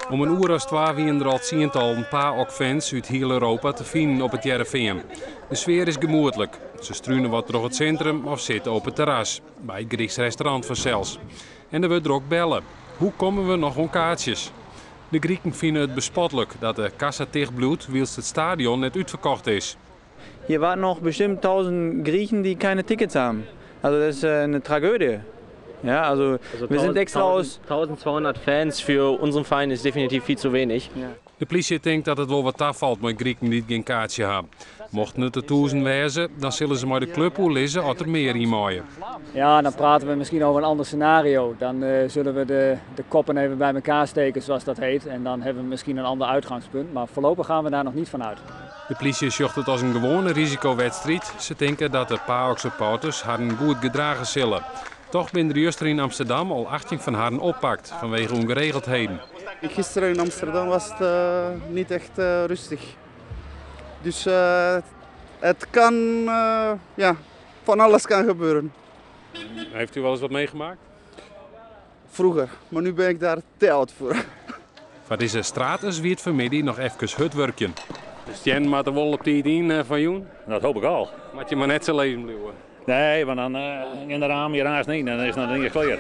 Om in oere as twa wienen der al tsientallen PAOK-fans út hiel Europa te finen op It Hearrenfean. De sfear is gemoedlik. Se strune wat troch it sintrum of sitte op it terras, by it Gryksk restaurant fansels. En der wurdt drok belle. Hoe komme we noch oan kaartsjes? De Griken fine it bespotlik dat de kassa ticht bliuwt wylst it stadion net útferkocht is. Hier warten noch bestimmt 1000 Griechen, die keine Tickets haben. Also das ist eine Tragödie. Ja, also, also wir sind extra aus 1200 Fans für unseren Verein ist definitiv viel zu wenig. Ja. De plysje tinkt dat it wol wat tafalt mei Griken dy't gjin kaartsje ha. Mochten it der tûzen wêze, dan sille se mei de klup oerlizze oft der mear yn meie. Ja, dan praten we misschien over een ander scenario. Dan uh, zullen we de, de koppen even bij elkaar steken, zoals dat heet. En dan hebben we misschien een ander uitgangspunt. Maar voorlopig gaan we daar nog niet van uit. De plysje sjocht it as in gewoane risikowedstriid. Se tinke dat de PAOK-supporters harren goed gedrage sille. Toch binne der juster yn Amsterdam al 18 fan harren oppakt fanwege ûngeregeldheden. Gisteren in Amsterdam was het uh, niet echt uh, rustig. Dus uh, het kan, ja, van alles kan gebeuren. Heeft u wel eens wat meegemaakt? Vroeger, maar nu ben ik daar te oud voor. Foar dizze Stratus wie it fanmiddei noch efkes hurd wurkjen. De stiennen moatte wol op tiid yn fan jûn. Dat hoop ik al. Moat je mar net sa lizzen bliuwe. Nee, want dan gean de ramen hjir aanst yn en dan is it noch net iens klear.